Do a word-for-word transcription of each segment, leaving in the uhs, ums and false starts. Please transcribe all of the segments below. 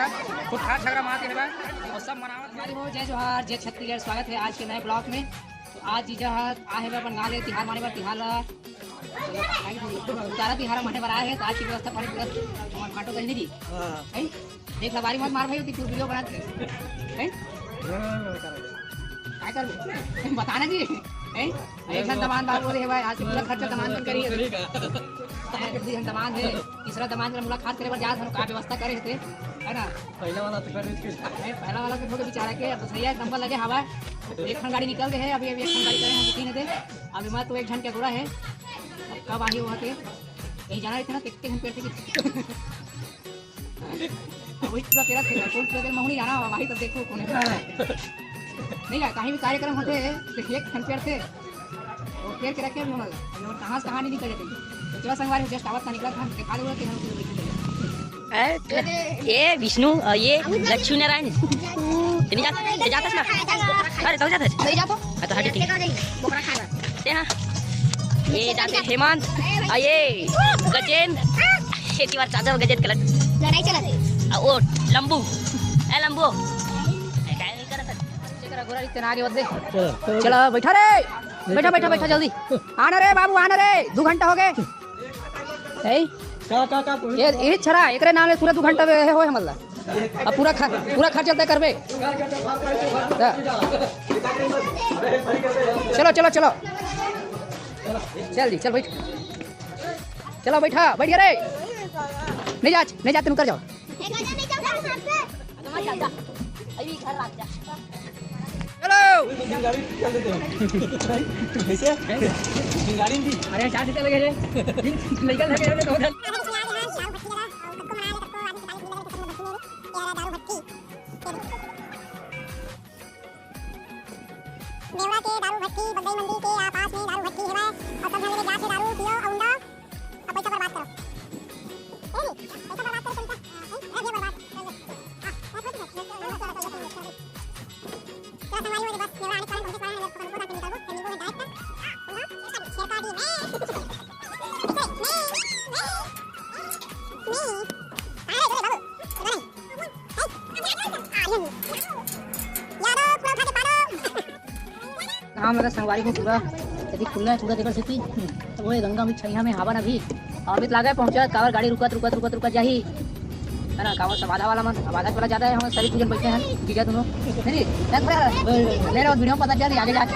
खुद खा झगड़ा मार के हे बा, अउ सब मनावत हे। हो, जय जोहार, जय छत्तीसगढ़, स्वागत हे आज के नए vlog में। तो आज जीजा ह आ हे बा अपन गाँव ले तिहार माने बर, तिहार ला तारा तिहार माने बर आए हे, तो आज के व्यवस्था पानी पूरा हमर फाटो कहीं नहीं दी। हाँ। हैं? देख ला, बारी मत मार भाई, ओती पूरा video बना दे। हैं? काय करबो? बताना जी। हैं? एक ठन दमांद बाबू रे भाई, आज पूरा खर्चा दमांद मन करी हे। दू झन दमांद हे, तीसरा दमांद के मुलाकात करे बर जात हन, का व्यवस्था करे हे ते, है ना? पहला वाला तो कर दे। ए, पहला वाला तो थोड़े बेचारा के, अब तो सही है, नंबर लगे हवा। एक ठन गाड़ी निकल गए है, अभी, अभी एक ठन गाड़ी करे हैं, booking हे ते। अभी मैं तो एक झन के अगोरा हे, अब कब आही वहाँ के? कहीं जाना रहते ना, कितने घंटे से अब वही पूरा तेरा खेल है, कौन पूरा दिन महू नहीं जाना, वही तो देखो कौन है। नहीं यार, कहीं भी कार्यक्रम होते हैं, तो एक ठन पेड़ थे, वो पेड़ के रखे हम लोग, अभी और कहाँ से कहाँ नहीं निकल जाते। तो चलो संगवारी, just आवत ना निकला था, दिखा दो कि हम लोग ए, ए विष्णु, अ, ये लक्ष्मी नारायण। ते नहीं जाता, ते जाता ना? अरे, तो जाता है। नहीं जाता। हाँ, तो हाँ, ठीक है। बोकरा खा रहा। ते हाँ। ये जाते हेमंत, अ, ये गजेंद्र, ये तिवार चाचा गजेंद्र कलट। लड़ाई चलत हे। अ, वो लंबू, ए लंबू। ए, काय नहीं करत है? चलो, गोरा इतना आगे मत दे। चलो, चलो। चलो, बैठा रे। बैठा, बैठा, बैठा, जल्दी। आना रे बाबू, आना रे। दो घंटा हो गए। ए? का, का, का, ये, ये छरा, एकरे नाम ले पूरा दो घंटा में होए हमला। अब पूरा खा-, पूरा खर्चा तय करबे। हाँ। चलो, चलो, चलो। चल जी, चल बैठ। चलो बैठा, बैठ गया रे। नहीं जा, नहीं जा, तुम उतर जाओ। चलो। कैसे? गाड़ी भी। अरे, चार सीटर लगे रे। लड़का लगे रे, तो उधर। देवरा के दारू भट्टी, बगई मंडी के आ पास में दारू भट्टी हेवय, अउ सब झन लगे जात हे दारू पियो अउ उंडा, अउ पैसा बर्बाद करो। ए रे, पैसा बर्बाद करो, पैसा। ए, ए, ये बर्बाद कर दे। हाँ, बस, बस, बस, बस, बस, बस, बस। चला संगवारी हो, बस, देवरा आने वाला है, हमसे कहा है, हमको ना निकल वो, हम लोगों ने गायब कर। हाँ, उंडा, शेरका दी, मैं। घाम लगा संगवारी हो पूरा, यदि खुलना है पूरा देवर सेती, तो वो गंगा में छैया में हावन अभी, अभी तो लागे पहुंचा, काबर गाड़ी रुकत, रुकत, रुकत, रुकत जाही, है ना, काबर सब आधा वाला मन, अब आधा वाला ज्यादा है, हम सभी पूजन बैठे हैं, जीजा दोनों, नहीं, नहीं, नहीं, नहीं, नहीं, video में पता चल आगे जाके।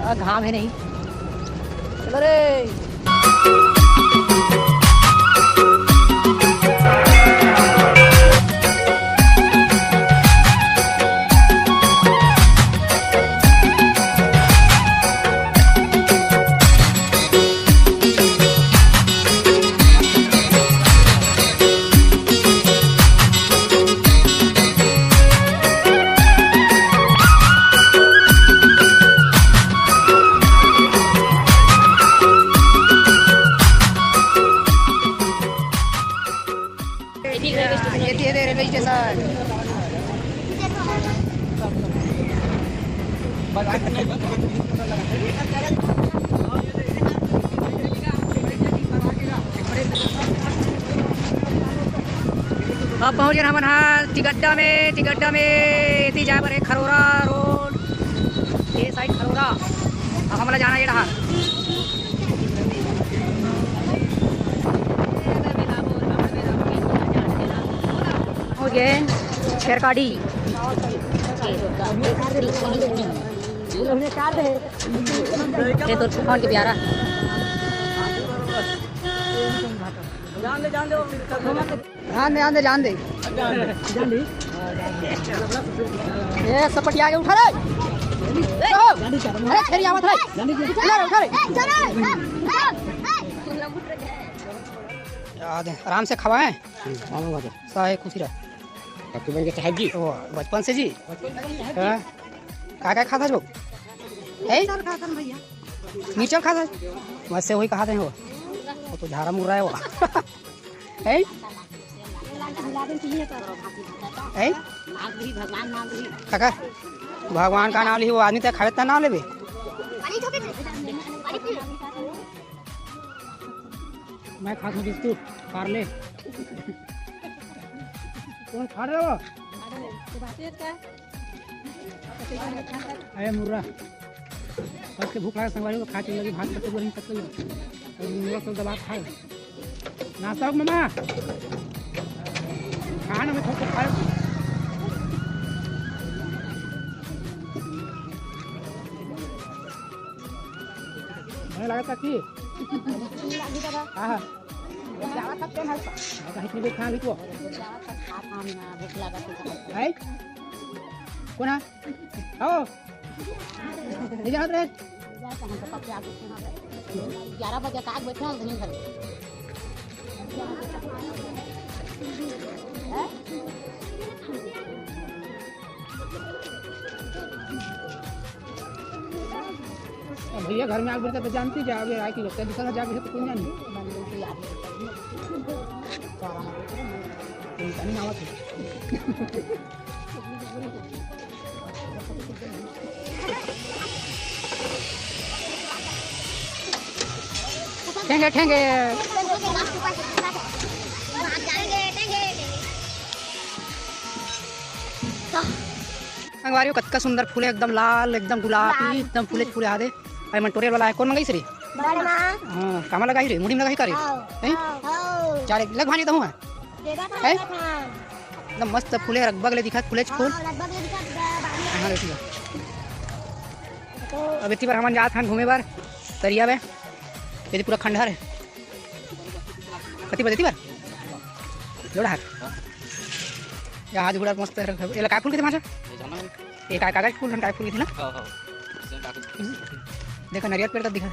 आ, घाम है नहीं। चलो रे। ये थी, ये थी रेलवे स्टेशन। अब पहुंच गए हमन हा टिकड्डा में। टिकड्डा में एती जाए बर हे खरोरा रोड, ये साइड खरोरा। अब हमला जाना ये डहार। हो गए छेरकाटी। ये तो फोन के प्यारा। जान दे, जान दे, वो जान दे, जान दे। जान दे। ये सपटिया के उठा रे। ओ, अरे छेरी आवत रे। उठा रे, उठा रे। आराम से खवाएं। साहे खुशी रह। बचपन के साहब जी। ओ, बचपन से जी। हाँ। का का खाता हो? ए? मिक्सचर खाता है भैया। मिक्सचर खाता है? वैसे वही कहा थे वो। वो तो झारा मुर्रा है वो। ए? ए? काका, भगवान का नाम लिही, वो आदमी तक खावे त नाम लेबे। मैं खात हूँ बिस्कुट, पार्ले। कौन खा रहे हो? अरे मुर्रा, बस के भूख लगा, संगवारी को खा के लगी भात पत्ते बोरिंग पत्ते, और मुर्रा सब दबा खाए। नाश्ता हो ममा, खाना में थोड़ा खाए। हमें लगा था कि हाँ, हाँ। जावा तक पेन है। अच्छा, इतनी देर खाना लिखो। जावा तक खा, खा ना, भूख लगा तो है। कौन है? आओ। नहीं जावत रहे। ग्यारह बजे का आग बैठे हैं, दिन भर। हैं? अब भैया घर में आग बैठता तो जानती जा, अगर आग की लगता है, दूसरा घर जाके तो कोई जानी। कोई पानी ना आवत है। ठेंगे, ठेंगे। संगवारी हो, कतका सुंदर फूले, एकदम लाल, एकदम गुलाबी, लाल। एकदम फूले फूले आदे। अरे मन टोरेल वाला है, कौन मंगाई सरी? बड़मा। हाँ, कामा लगाई रे, मुड़ी में लगाई का रे? हाँ। हैं? हाँ। चार एक लग भानी तो हूँ मैं। हैं? एकदम मस्त फूले, रगबग ले दिखत, फूले फूल। हाँ, लगभग ये दिखा दे, बाबू। हाँ, देखिए। तो अब इतनी बार हमन जात हन घूमे बर तरिया में। ये पूरा खंडहर है। कति बजे बार? जोड़ा है। ये आज बड़ा मस्त है। ये लगा फूल कितने माचा? ये का-, कागज फूल, हम काय फूल कितने ना? हाँ, हाँ। देखो, नरियर पेड़ तक दिखा।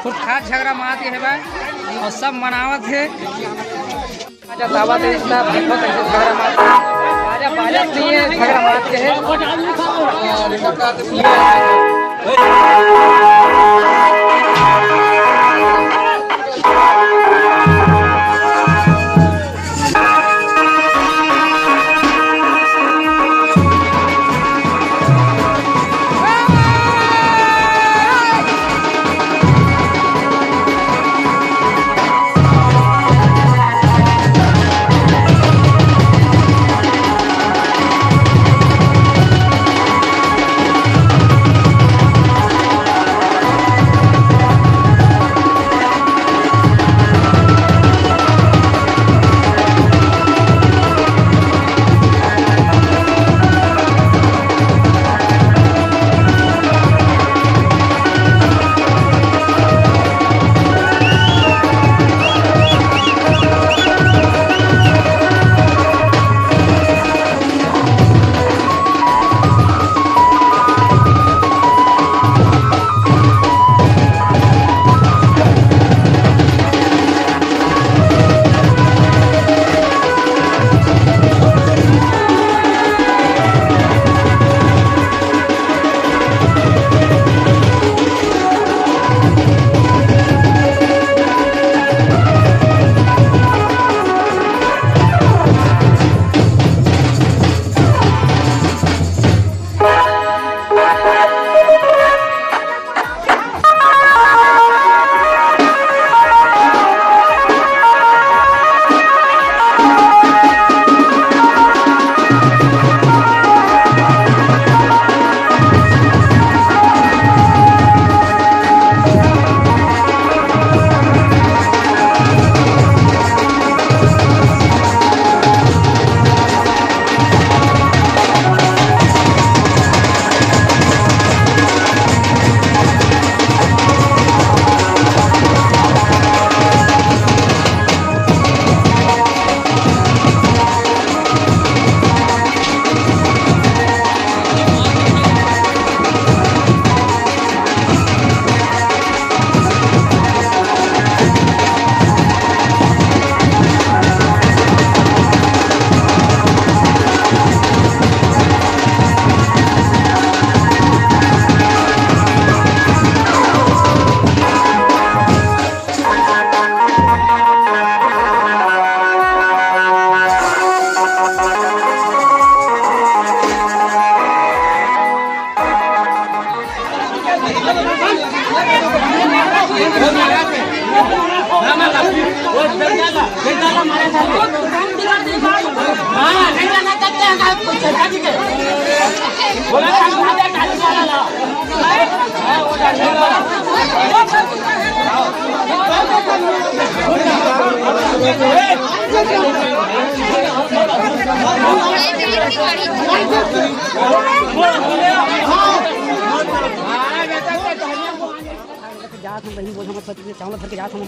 खुटखाट झगरा मात हे भाई, अउ सब मनावत हे। बाजा दावत हे, इतना देखो कैसे झगरा मात, बाजा बाजत नहीं है, झगरा मात के है। जात हम बहिनी बोल, हमर पति के चावल धर के जात हम।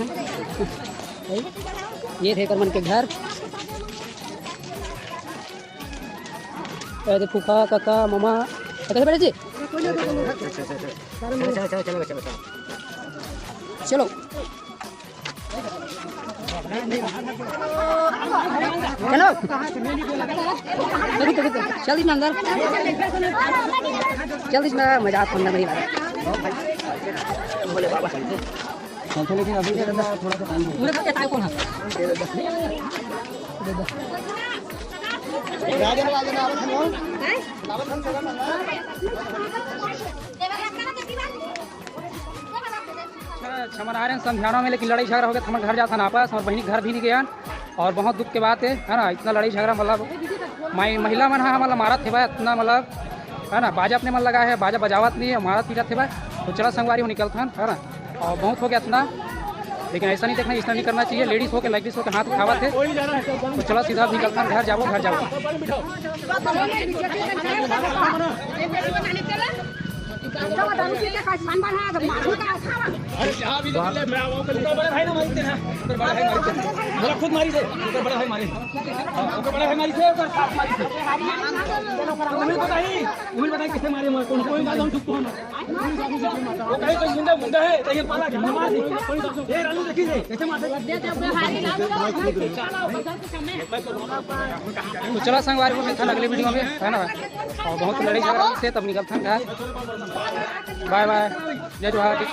ये थे एकर मन के घर। ए दे फूफा, काका, मामा, कैसे बैठे जी? चलो, चलो, चलो, चलो, चलो, चलो। चलो। चलो। देखो, देखो, देखो। चल दीजिए ना अंदर। चल दीजिए ना, मजाक अंदर नहीं लगा। बोले बाबा। चलते लेकिन अभी थोड़ा सा टाइम पूरा करके टाइम कौन है? अच्छा, हमन आ रहे हैं समझाना में, लेकिन लड़ाई झगड़ा हो गया, हमर घर जाथन आपस, हमर बहिनी घर भी नहीं गया। और बहुत दुख के बात है, है ना, इतना लड़ाई झगड़ा, मतलब, माई, महिला मन ह हमन ला मारत हे भाई, इतना, मतलब, है ना, बाजा अपने मन लगा है, बाजा बजावत नहीं है, मारत पीटत हे बा। तो चला संगवारी हो निकलथन, है ना। और बहुत हो गया इतना, लेकिन ऐसा नहीं देखना, ऐसा नहीं करना चाहिए। लेडीज होके, लेडीज होके हाथ उठावत है, तो चला सीधा निकलथन, घर जाबो, घर जाबो। अरे, यहाँ भी देख ले, मैं आऊँ, उनका बड़ा भाई ना मारी थे ना, उनका बड़ा भाई मारी थे, उनका खुद मारी थे, उनका बड़ा भाई मारी थे। हाँ, उनका बड़ा भाई मारी थे, उनका साथ मारी थे। उमिर बताई, उमिर बताई कैसे मारे, मारे, कौन, कोई मार, हम चुप हो ना। वो कहीं कोई जिंदा मुंडा है, तो ये पाला क्या मार दी। ये रानू देखी थे, कैसे मारते? तो चला संगवारी हो, मिलथन अगले वीडियो में, है ना। और बहुत लड़ाई झगड़ा से तब निकलथन घर। बाय बाय, जय जोहार।